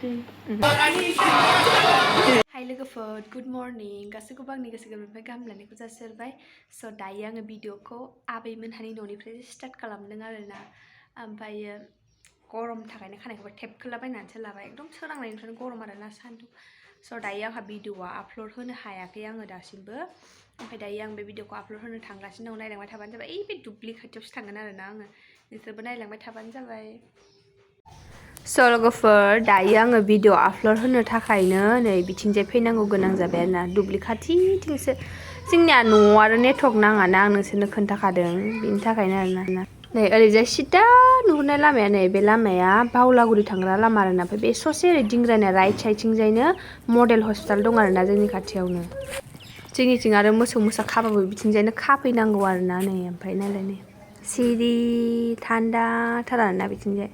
Hai लोगोफोर good morning गासैखौबो आंनि गोसो गोरबोनिफ्राय गाहाम लानायखौ जासिहरबाय स' दायो आङो भिडिअखौ आबैमोनहानि न'निफ्राय स्टार्ट खालामदों आरोना ओमफ्रायो गरम थाखायनो खानायखौबो थेबखोलाबायनानैसो लाबाय एकदम सोरांनायनिफ्रायनो गरम आरोना सान्दुं स' दायो आंहा भिडिअआ आपल'ड होनो हायाखै आङो दासिमबो ओमफ्राय दायो आं बे भिडिअखौ आपल'ड होनो थांगासिनो दं नायलांबाय थाबानो जाबाय बे दुब्लि खाथियावसो थांगोन आरोना आङो नोंसोरबो नायलांबाय थाबानो जाबाय स' लोगोफोर दायो आङो भिडिअ आपल'ड होनो थाखायनो नै बिथिंजाय फैनांगौ गोनां जाबाय आरोना दुब्लि खाथिथिंसो जोंनिया न'आव आरो नेटवर्क नाङाना आं नोंसोरनो खोन्थाखादों बिनि थाखायनो आरोना नै ओरैजाय सिदा नुहुरनाय लामाया नै बे लामाया बावलागुरि थांग्रा लामा आरोना ओमफ्राय बे ससे ओरै दिंग्रानिया राइट साइडथिंजायनो मडेल हस्पिटाल दं आरोना जोंनि खाथियावनो जोंनिथिं आरो मोसौ मोसा खाबाबो बिथिंजायनो खाफैनांगौ आरोना नै ओमफ्राय नालाय नै सिरि थान्दाथार आरोना बिथिंजाय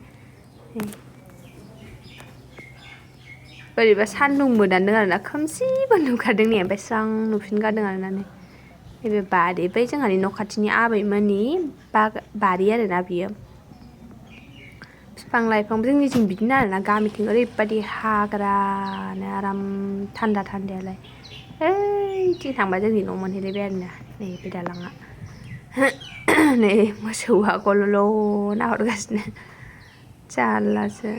बोरैबा सान्दुं मोदानदों आरोना खोमसिबो नुखादों नै ओमफ्राय स्रां नुफिनगारदों आरोना नै नैबे बारि बै जोंहानि न' खाथिनि आबैमोननि बारि आरोना बियो बिफां लाइफां जोंनिथिं बिदिनो आरोना गामिथिं ओरैबायदि हाग्रानो आराम थान्दा थान्दायालाय ओइथिं थांबा जोंनि न' मोनहैलायबाय आरोना नै बे दालाङा नै मोसौआ गल'ल' नाहरगासिनो जारलासो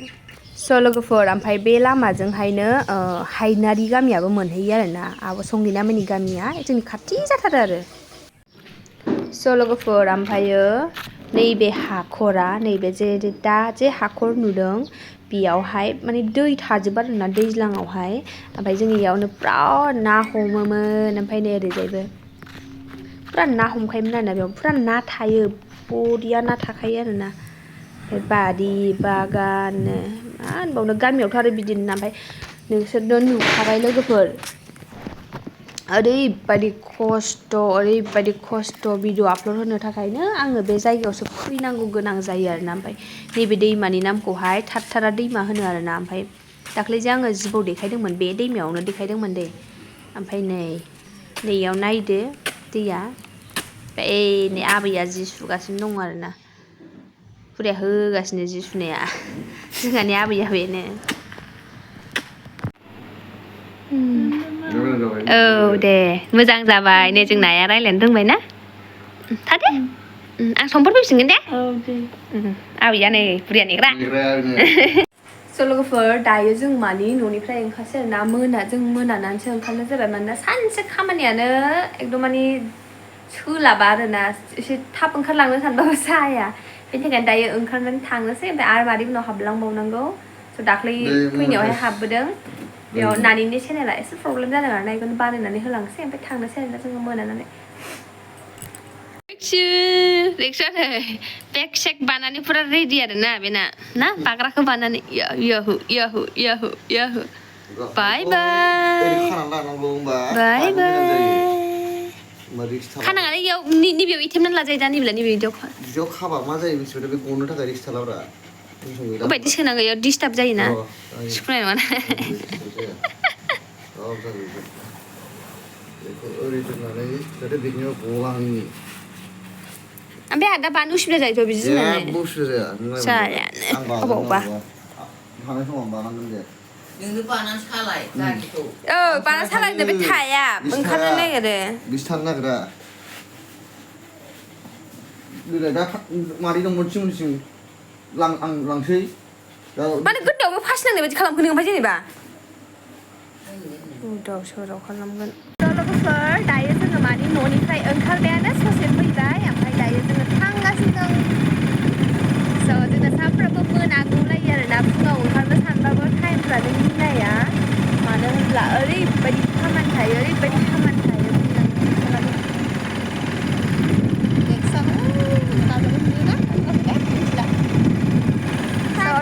स' लोगोफोर ओमफ्राय बे लामाजोंहायनो हायनारि गामियाबो मोनहैयो आरोना आब' संगिनामोननि गामिया जोंनि खाथि जाथारो आरो स' लोगोफोर ओमफ्रायो नैबे हाखरा नैबे दा जे हाखर नुदों बेयावहाय माने दै थाजोबो आरोना दैज्लाङावहाय ओमफ्राय जों इयावनो बिराद ना हमोमोन ओमफ्राय नै ओरैजायबो फुरा ना हमखायोमोन आरोना बेयाव फुरा ना थायो बरिया ना थाखायो आरोना बारि बागाननो मा होनबावनो गामियावथ' आरो बिदिनो ओमफ्राय नोंसोरनो नुखाबाय लोगोफोर ओरैबायदि खस्थ' भिडिअ आपल'ड होनो थाखायनो आङो बे जायगायावसो फैनांगौ गोनां जायो आरोना ओमफ्राय नैबे दैमानि नामखौहाय थाथारा दैमा होनो आरोना ओमफ्राय दाख्लै जे आङो जिबौ देखायदोंमोन बे दैमायावनो देखायदोंमोन दे ओमफ्राय नैयाव नायदो दैया नै आबैया जि सुगासिनो दं आरोना फुरिया होगासिनो जि सुनाया जोंहानि आबैया बेनो औ दे मोजां जाबाय नै जों नाया रायज्लायनो रोंबाय ना थादे आं समफोर फैफिनगोन दे आबैया नै बुरिया नेग्रा स' लोगोफोर दायो जों मानि न'निफ्राय ओंखारसै आरोना जों मोनानानैसो ओंखारनाय जाबाय मानोना सानसे खामानियानो एकदम मानि सोलाबा आरोना एसे थाब ओंखारलांनो सानबाबो जाया बेनि थाखायनो दायो ओंखारनानै थांनोसै ओमफ्राय आरो मादै उनाव हाबलांबावनांगौ स' दाख्लै फैनायावहाय हाबबोदों बेयाव नानिनि चेनेला एसे प्रब्लेम जादों आरोना बेखौनो बानायनानै होलांसै ओमफ्राय थांनोसै आरोना जोङो मोनानानै रिक्सा बेग सेक बानानै फुरा रेडि आरोना बेना ना बाग्राखौ बानानै याहु याहु याहु याहु बाय बाय बाय बाय खानाङालै इयाव नैबेयाव इथेमनानै लाजायो दा नैबेयाव बिदियाव खाबा मा जायो मिथिबाय बे गनो थाखाय रिक्स थालाब्रा बायदि सोनांगौ इयाव डिस्टार्ब जायोना सुखुनाय नङा ओरै दोननानै जाहाथे बेनियाव गलांनि ओमफ्राय आदा बानो उसुबिदा जायोथ' बिदि होननानै उसुबिदा जाया अबावबा थांनाय समाव बानांगोन दे नोंनो बानानै सालाय गारिखौ बानानै सालायनो बे थाया ओंखारनो नागिरो बिसो थानो नागिरा दा मादै दं मोनसिम आं लांसै माने गोदोआवबो फास नांनाय बायदि खालामखो नों ओमफ्राय जेनेबा उदाव सोराव खालामगोन लोगोफोर दायो जोङो मानि न'निफ्राय ओंखारबायानो ससे फैबाय ओमफ्राय दायो जोङो थांगासिनो दं स' जोङो सानफ्रामबो मोनागौलायो आरोना फुङाव ओंखारनो सानबाबो टाइमफ्रानो मिलाया मानो होनब्ला ओरैबायदि खामानि थायो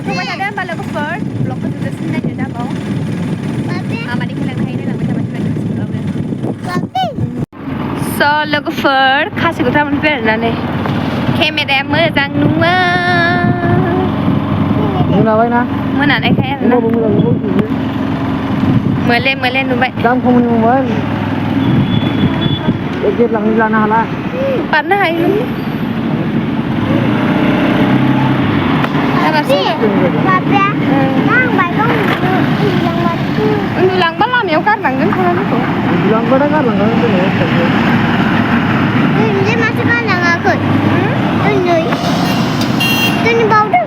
थगाय थादो होमबा लोगोफोर ब्लगखौ जोबजासिम नायदो दाबाव मामानि खेलांनो हायो नायलांबाय थाबाय स' लोगोफोर खासिखौथा मोनफैबाय आरोना नै केमेराया मोजां नुवा मोनाबायना मोनानायखाय आरोना मोले नुबाय दाम खमनि मबाइल गेट लांनो लानो हाला बारनो हायो Papa, Bang, Langsung galangan itu. Ini masih galang aku. Ini bau tu.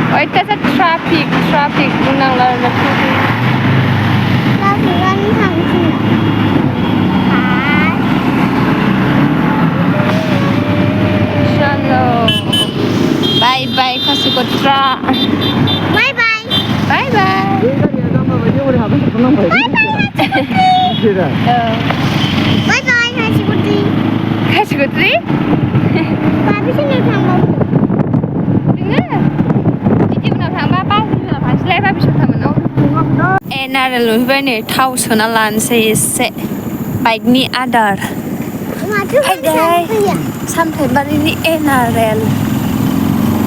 Oh, itu ada traffic menang lalu. Langsung langsung. Shalom. Bye bye kasih kotra. Bye bye. Bye bye. Bye bye kasih putri. Kasih kotri? Tapi sini kamu. Dengar. Jadi udah tambah apa? Sudah pas lepas bisa tambah no. Enak loh, ini tahu soal lantai se baik ni adar. Hai guys, sampai hari ini enak rel.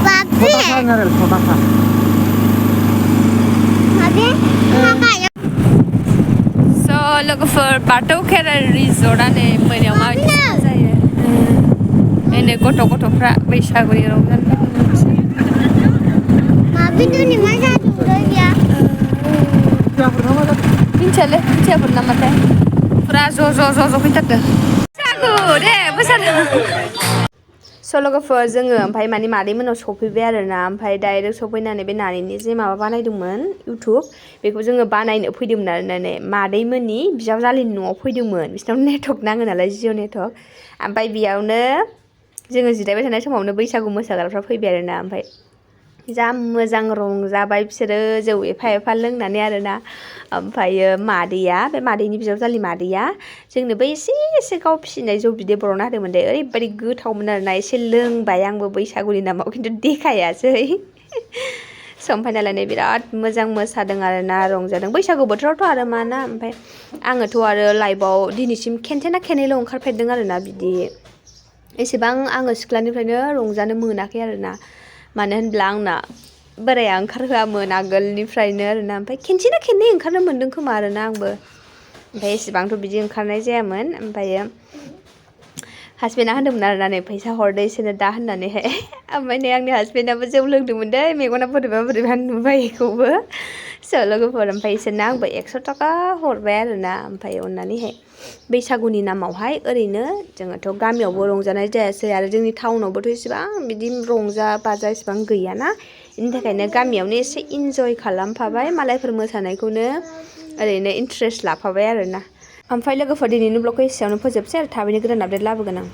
Babi. Babi, makanya. So look for Bato Kera Resort ane mana mau saya. Ini kotor-kotor Bwisagu Rongjabai. Babi tu ni mana tu dia? Pincale, siapa nama teh? Zo kita tu. Bwisagu deh, besar. So logoफोर जोङो ओमफ्राय माने मादै मोनाव सफैबाय आरोना ओमफ्राय direct सफैनानै बे नानिनि जे माबा बानायदोंमोन इउटुब बेखौ जोङो बानायनो फैदोंमोन आरोना मादै मोननि बिजावजालिनि न'आव फैदोंमोन बिसनाव नेटवर्क नाङो नालाय जिअ नेटवर्क ओमफ्राय बेयावनो जोङो जिरायबाय थानाय समावनो बैसागु मोसाग्राफ्रा फैबाय आरोना ओमफ्राय जा मोजां रंजाबाय बिसोरो जौ एफा लोंनानै आरोना ओमफ्रायो मादैया बे मादैनि बिजावजालि मादैया जोंनोबो एसे गाव फिसिनाय जौ बिदै बर'ना होदोंमोन दे ओरैबायदि गोथावमोन आरोना एसे लोंबाय आंबो बैसागुनि नामाव खिन्थु देखायासै ओमफ्राय नालाय बिराद मोजां मोसादों आरोना रंजादों बैसागु बोथोरावथ' आरो माना ओमफ्राय आङोथ' आरो लाइभआव दिनैसिम खेनसेना खेननैल' ओंखारफेरदों आरोना बिदि एसेबां आङो सिख्लानिफ्रायनो रंजानो मोनाखै आरोना मानो होनब्ला आंना बोराया ओंखारहोआमोन आगोलनिफ्रायनो आरोना ओमफ्राय खेनसेना खेननै ओंखारनो मोन्दों खोमा आरोना आंबो ओमफ्राय एसेबांथ' बिदि ओंखारनाय जायामोन ओमफ्रायो हासबेन्डआ होनदोंमोन आरोना नै फैसा हरदो इसोरनो दा होननानैहाय ओमफ्राय नै आंनि हासबेन्डआबो जौ लोंदोंमोन दै मेगना बोरैबा नुबाय बेखौबो लोगोफोर ओमफ्राय इसोरनो आंबो 100 थाखा हरबाय आरोना ओमफ्राय अननानैहाय बैसागुनि नामावहाय ओरैनो जोङोथ' गामियावबो रंजानाय जायासै आरो जोंनि टाउनावबोथ' इसेबां बिदि रंजा बाजा इसेबां गैयाना बेनि थाखायनो गामियावनो एसे इन्जय खालामफाबाय मालायफोर मोसानायखौनो ओरैनो इन्ट्रेस्ट लाफाबाय आरोना ओमफ्राय लोगोफोर दिनैनि ब्लगखौ एसेयावनो फोजोबसै आरो थाबैनो गोदान आपडेट लाबोगोन आं